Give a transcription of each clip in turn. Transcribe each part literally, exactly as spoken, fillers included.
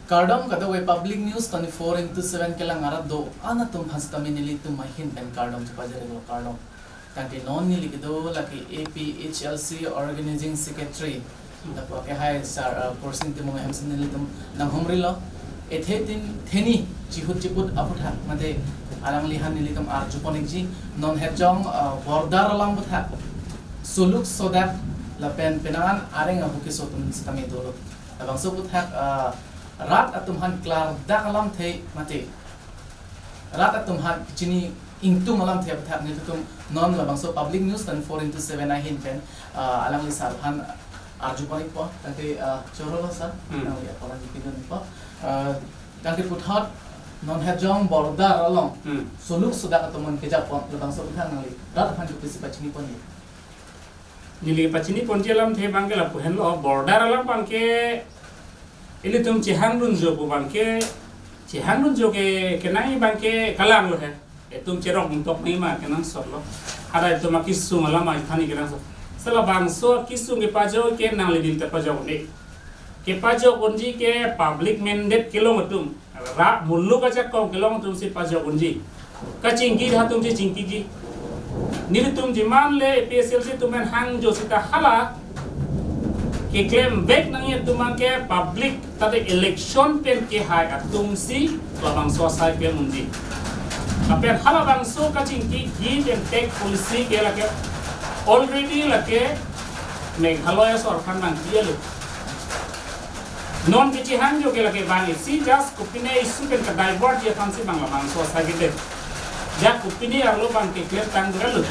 Kardom kadokave Public News twenty-four into seven kelang arat do-an atum aphan sitame nelitum ahin pen kardom chepajirlo, kardom. Tangte non neli kedo lake A P H L C Organizing Secretary, lapu akehai Sar, uh, Kursing Timung ahem si nelitum nanghumrilo. Ethe tin theni chihut chiput aphuthak mate alangli aphan nelitum arjupon-ikji, non Hetjong, uh, border along aphuthak suluk sodak lapen penang an areng ahu keso atum sitame dolo. Labangso aphuthak, ah, rat atum aphan klardak alamthe mate rat atum aphan kachini ingtung alamthe aphuthak nelitum non labangso Public News twenty-four into seven ahin pen, ah, alangli sar aphan arjupon-ikpo. Tangte, ah, chorolo sar, Hmm. alangli aphan arjupon-ikpo. Ah, tangte puthot non Hetjong border along Hmm. suluk sodak atum aphan kejapon, labangso aphuthak nangli rat aphan kopisi pachiniponji? Neli pachiniponji alamthe abangke lapu henlo, border along abangke ilitum chehangdunjo pu abangke, chehangdunjo ke kenangji abangke kalanglo he. Itum cherok ingtok nangji ma kenangsotlo. Hadak itum akesung alam ma ithani kenangsot. Si labangso akesung kepajok ke nangli dil ta pajok un-e. Kepajok unji ke public mandate kelong atum, ra muluk ajakong kelong atum si pajok unji. Kachingki atum si chingkiji. Nelitum jiman le A P H L C atum pen hangjo seta hala keklem vek nangji atum abangke public tate election pen kehai atum si labangso asai klem unji. Lapen halabangso kachingki give and take policy ke lake already lake Meghalaya sorkar nangpilo. Non kechehangjo ke lake bang isi just kopine issue pen ke-divert-ji aphan si bang labangso asai keklem. Ja kopine arlo bang keklem tang dolo.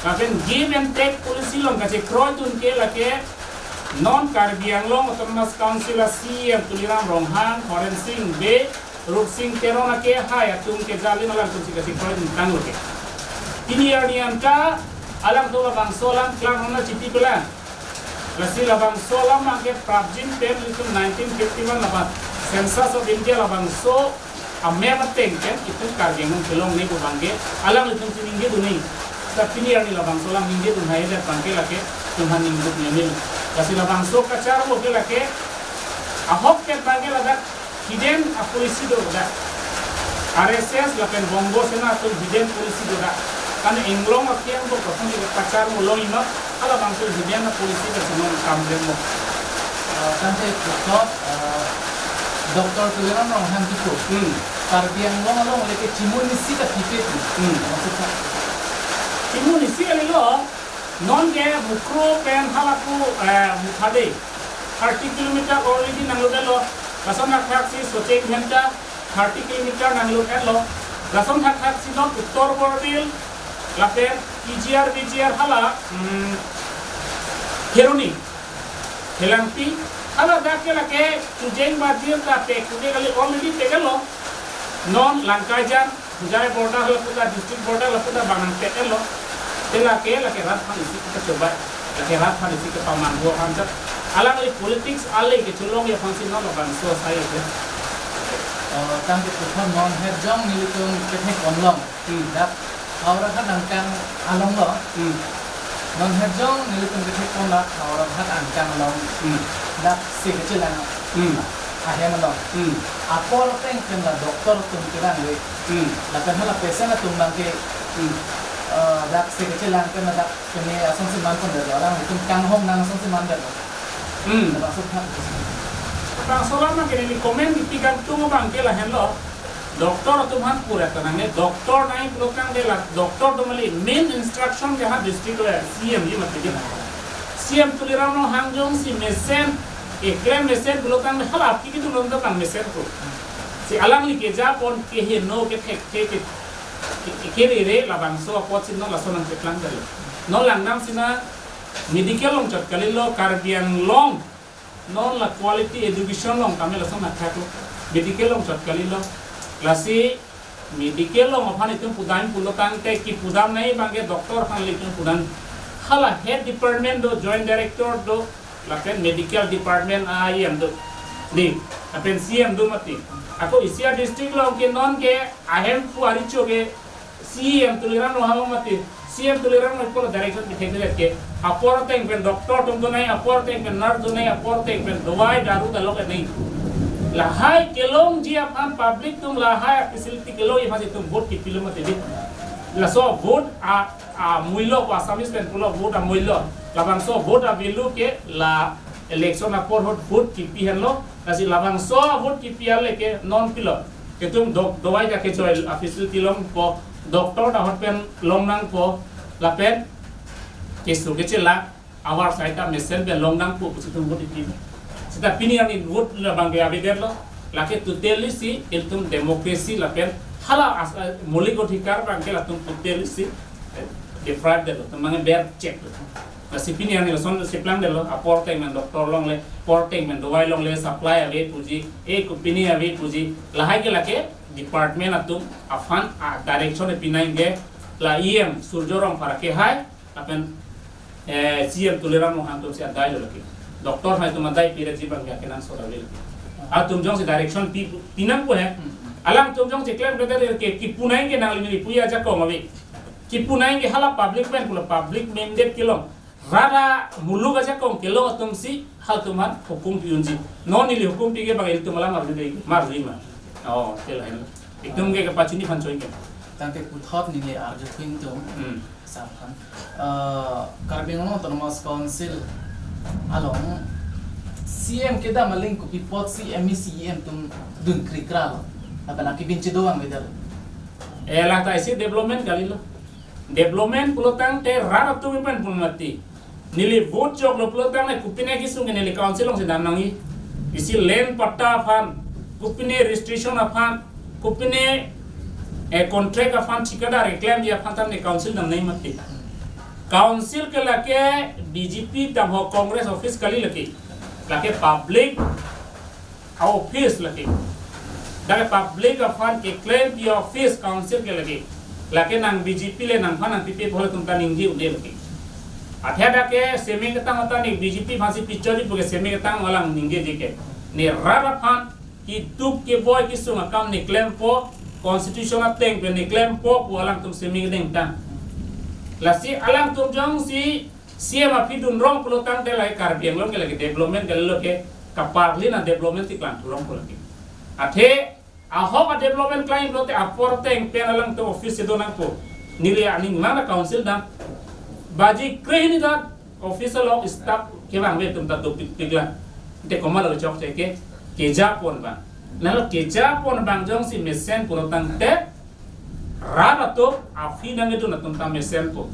Lapen give and take policy along kachekroidun ke lake non Karbi Anglong Autonomous Council a C E M Tuliram Ronghang, Horen Sing Bey, Rup Sing Teron akehai atum ke jalin alangtum si kachekroidun tanglo ke. Pini arni anta alangtum labangso alam klang nona chiti pelang. Lasi labangso alam abangke prapjin pen itum nineteen fifty-one laban Census of India labangso amem ateng pen itum Karbi Anglong kelongle pu abangke alanglitum si ningjedun-e. Seta pini arni labangso alam ningjedun haidet abangke lake itum aphan ningduk nemil. Lasi labangso kacharmo ke lake ahok pen abangke ladak hidden a policy do dak. R S S lapen Bongo Sena atum hidden policy do dak. Kan inglong akheng do kosong di kacharmo longji ma, halabangso hidden a policy kacharmo kam remo. Ah, tangte puthot, ah, Doctor Tuliram Ronghang kipu. Hmm. Karbi Anglong along lake chimun isi kapipe. Hmm. Maksudnya? Chimun isi kali lo, non ke Mukroh pen halapu, eh, Muthade. Thirty kilometer already nanglutlo. Lason thakthak si Socheng Dhenta thirty kilometer nanglutlo. Lason thakthak si non Uttor Borbil lapen P G R, V G R hala, hmm, Kheroni, Phelangpi, hala dak ke lake Tujeng Bajir ta pek kude kali already peklo. Non Langkaijan, Hojai border lapu ta, district border lapu ta bang nangpeklo. Te lake, lake rat aphan isi kechobai. Lake rat aphan isi kepamanghu aphan ta. Alangli politics ale kecholongji aphan si non labangso asai ke. Oh, tangte puthot non Hetjong nelitum kethek onlong. Hmm. Dak Howraghat angkang along lo. Hmm. Non Hetjong nelitum kethek pon dak Howraghat angkang along. Hmm. Dak si kechelang. Hmm. Ahem along. Hmm. Apor ateng pen la doctor atum kelang le. Hmm. Lapen hala patient atum abangke. Hmm. Eh, dak si kechelang pen dak pine asonsi manpon detlo, alanglitum kanghon nang asonsi man detlo. Hmm. Dak asok thak. Bangso alam abangke neli comment di pigan tung abangke lahenlo. Doctor atum aphan pura tanang ne, doctor nangji pulo tangte la doctor atum kali main instruction ke ha district lo ya, C M ji mati ji. C M Tuliram Ronghang jongsi mesen, eklem mesen pulo tangte hala aphi kitu non ta tang mesen ko. Si alangli kejapon keheno kethekthe ke, ke, ke, kerere labangso apot si non lason nangcheplang kali. Non langdam sina medical along chot kalilo, Karbi Anglong non la quality education along tame lason athak lo, medical along chot kalilo. Lasi medical along aphan itum pudam pulo tangte kipudam nangji abangke doctor aphan le itum pudam. Hala head department do, joint director do, lapen medical department I M do. Di, lapen C M do mati. Ako isi a district along ke non ke ahemphu aricho ke C M Tuliram Ronghang mati. C M Tuliram Ronghang pulo direction di thek ke. Apor ateng pen doctor atum do nangji, apor ateng pen nurse do nangji, apor ateng pen dawai daru dalok nangji. Lahai kelongji aphan, public atum lahai facility kelongji aphan itum vote kipilo mati di. Laso vote a, amuilo ko Assamese pen pulo vote amuilo. Labangso vote a-value ke la election apor ahut vote kipi henlo. Lasi labangso vote kipi ale ke non pilo. Itum dok dawai ja kechoi a-facility longpo, doctor ta ahut pen long nangpo, lapen keso kechela ahavar side ta mesen pen long nangpo pusi itum vote kipi. Seta pini arni vote labang ke avedetlo. Lake totally si itum democracy lapen hala as-, moulik adhikar abang ke latum totally si, eh, deprive detlo. Itum mane ber check lo. Lasi pini arni lason si plangdetlo. Apor ateng pen doctor longle, apor ateng pen dawai longle, supply ave puji, e kopine ave puji. Lahai ke lake department atum aphan a-direction pi nangji ke la E M Surjya Rongphar ke hai, lapen, eh, C M Tuliram Ronghang atum si adai lo lake. Doctor hai atum adai pira ji abang ya kenangsot ave lake. Atum jongsi direction pi, pi nangpo he. Alangtum jongsi klemkledet ke kipu nangji ke nangli neli puji ajakong ave. Kipu nangji ke hala public pen pulo, public mandate kelong. Rara muluk ajakong kelong atum si halatum aphan hukum pi unji. Non neli hukum pi ke abang ilitum alam arju dei, marju ma. Oh, tel hai. Itum ke kepachini aphan choi ke. Tangte puthot neli arju thu ingtung. Hmm. Sir aphan. Eh, Karbi Anglong Autonomous Council along C M kedam aling kopi apotsi M A C E M atum dun krikra lo. Lapen akibin chedo vangvedet. Eh, la ta isi development kalilo. Development pulo tangte rat atum pen pun mati. Neli vote choklo pulo tangte kopine kesung ke neli council alongsi dam nangji. Isi land patta aphan, kopine registration aphan, kopine, eh, contract aphan, thikadar keklemji aphan ta neli council dam nangji mati. Council ke lake B J P atum ho Congress office kali lake. Lake public a-office lake. Dak public aphan keklemji office council ke lake. Lake nang B J P le nangphan nangpipe pu halatum ta ningje un-e lake. Athe dak ke seme ketang ta neli B J P aphansi pichori pu ke seme ketang alang ningjeje ke. Neli rat aphan keduk keboi kesung akam neli klempo, constitution ateng pen neli klempo pu alangtum seme kedengtang. Lasi alangtum jongsi C M aphi dun rong pulo tangte lahai Karbi Anglong ke lake development kalilo ke kaparlin a-development si klangthu rong pulo ke. Athe ahok a-development klangji pulote apor ateng pen alangtum office chedo nangpo. Neli aning mana council dam. Baji kre hini ta office along staff kevangve atum ta dopikpik lang. Te komat lo chokche ke, kejapon abang. Nalo kejapon abang jongsi mesen pulo tangte rat atum aphi nangkedun atum ta mesenpo.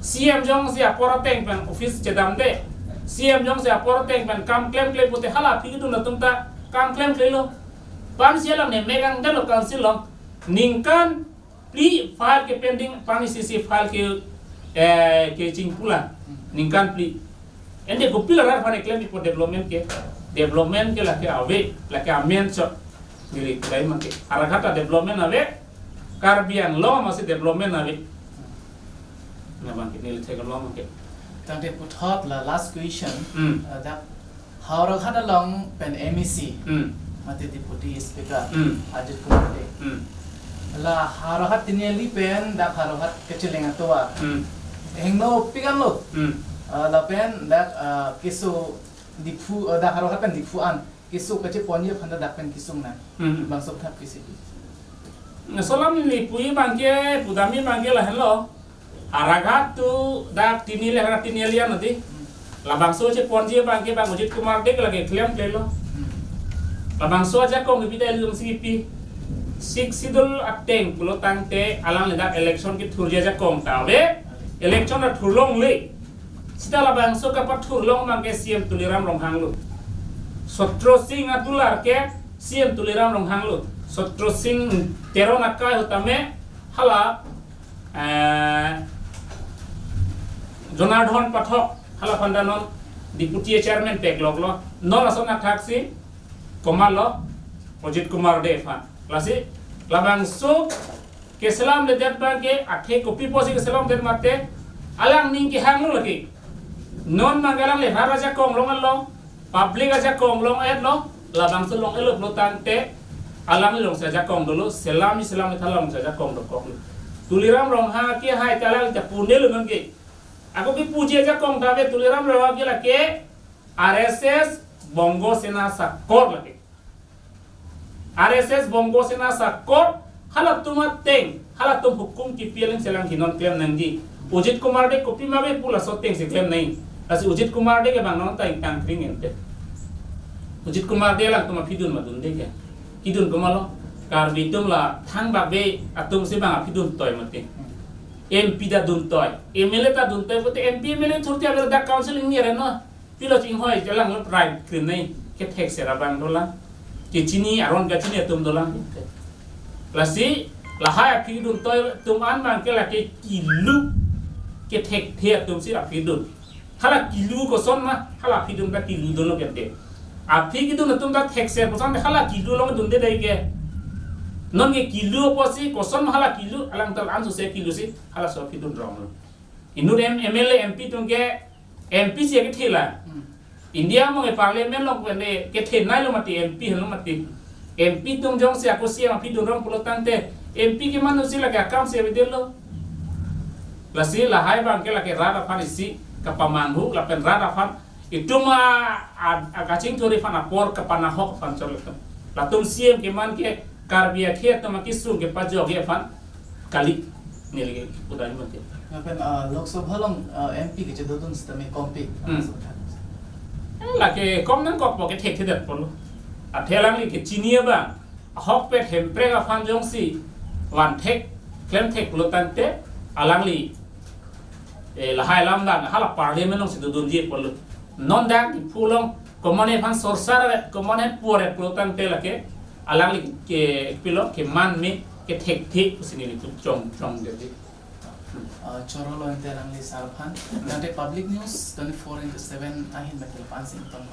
C M jongsi apor ateng pen office chedamde, C M jongsi apor ateng pen kam klemkle pute hala aphi kedun atum ta kam klemklelo. Pan si alam ne megang dalo council along. Ningkan phli file ke pending, pan isi isi file ke, eh, kechingpulang. Ningkan phli. Ante kopilo rat aphan keklem ipo development ke. Development ke lake ave, lake amen chot. Neli kudai mangke. Howraghat ta development ave, Karbi Anglong amatsi development ave. Nabang ke neli thek along mangke. Tangte puthot la last question. Hmm. Uh, dak Howraghat along pen M A C. Hmm. Mate Deputy Speaker. Hmm. Ajit Kumar Dey. Hmm. La Howraghat tiniali pen dak Howraghat kacheleng atovar. Hmm. Hingno pikan lo. Hmm. Uh, lapen dak, uh, keso Diphu, uh, dak Howraghat pen Diphu an keso kacheponji aphan dak pen kesung nang. Hmm. Bangso thap kesi. Laso alam neli puji abangke, pudamji abangke lahenlo. Howraghat to dak tiniali, Howraghat tiniali an nodi. Labangso cheponji abangke bang Ajit Kumar Dey lake klemklelo. Labangso ajakong kepi ta ilitum si kipi. Sixth Schedule ateng pulo tangte alangli dak election kethurji ajakong ta ave. Election ta thurlongle. Seta labangso kapathurlong abangke C M Tuliram Ronghang lo. Chatro Singh adular ke C M Tuliram Ronghang lo. Chatro Singh Teron akai ahut tame hala, eh, Jonardhan Pathak hala aphan ta non Deputy Chairman pekloklo. Non lason athaksi komat lo, Ajit Kumar Dey aphan. Lasi labangso keselamledet abangke, athe kopi apotsi keselamledet mate, alang aning kehang lo lake. Non abangke alangli rat ajakong long-etlo, public ajakong long-etlo, labangso long-etlo pulo tangte, alangli alongsi ajakong dolo, selamji selamtha alongsi ajakong dokoklo. Tuliram Ronghang ke hai ta alangli ta punelo nonke. Ako kipuji ajakong ta ave, Tuliram Ronghang ke lake R S S Bongo Sena sakor lake. R S S Bongo Sena sakot halatum ateng, halatum hukum kipi aling selang hinon klem nangji. Ujit Kumar Dey kopima be pu laso ateng si klem nang. Lasi Ujit Kumar Dey ke bang non ta ingtang kring ente. Ujit Kumar Dey alangtum aphidun ma dunde ke. Kidun komatlo. Karbi atum la thangbak be atum si bang aphidun toi mati. M P ta dun toi, M L A ta dun toi, kote M P M L A thurti abe dak council ingni aren no. Pilo chinghoi jalang lo pride krim nai, kethek sera bang dolang. Kechini aron kachini atum dolang. Lasi lahai aphidun toi atum an bang ke lake kilu, kethekthe atum si aphidun. Hala kilu koson ma, hala aphidun ta kilu dunlo kente. Aphi kidun atum ta thekser koson hala kilu along dunde dai ke. Non ke kilu apotsi koson ma hala kilu, alang tal an suse kilu si, halaso aphidun ronglo. Inut M, M L A, M P atum ke, M P si kethe la. Hmm. India among ke parliament along pende kethenei lo mati, M P lo mati. M P atum jongsi ako C M aphidun rong pulo tangte, M P keman si lake akam si avedetlo. Lasi lahai bang ke lake rat aphan isi kapamanghu lapen rat aphan itum a, a, a kachingthur aphan apor kapanahok aphan chorlo. Latum C M keman ke Karbi akhei atum akesung kepajok aphan kali neli ke pudai mati. Lapen, ah, Lok Sabha along, ah, M P kechedodun sitame kompi. Hmm. Eh, lake kom nangkokpo, kethekthedet apotlo. Athe alangli kechini abang ahokpet Hemprek aphan jongsi vanthek klemthek pulo tangte alangli, eh, lahai alam dan hala parliament alongsi dodunji apotlo. Non dak Diphu along komatne aphan sorsar, komatne puret pulo tangte lake alangli ke pilo keman me kethekthe pusi nelitum chong chongdetji. Ah, choro lo ente alangli sar aphan. Tangte public news twenty-four into seven ahin mati la pansing tong.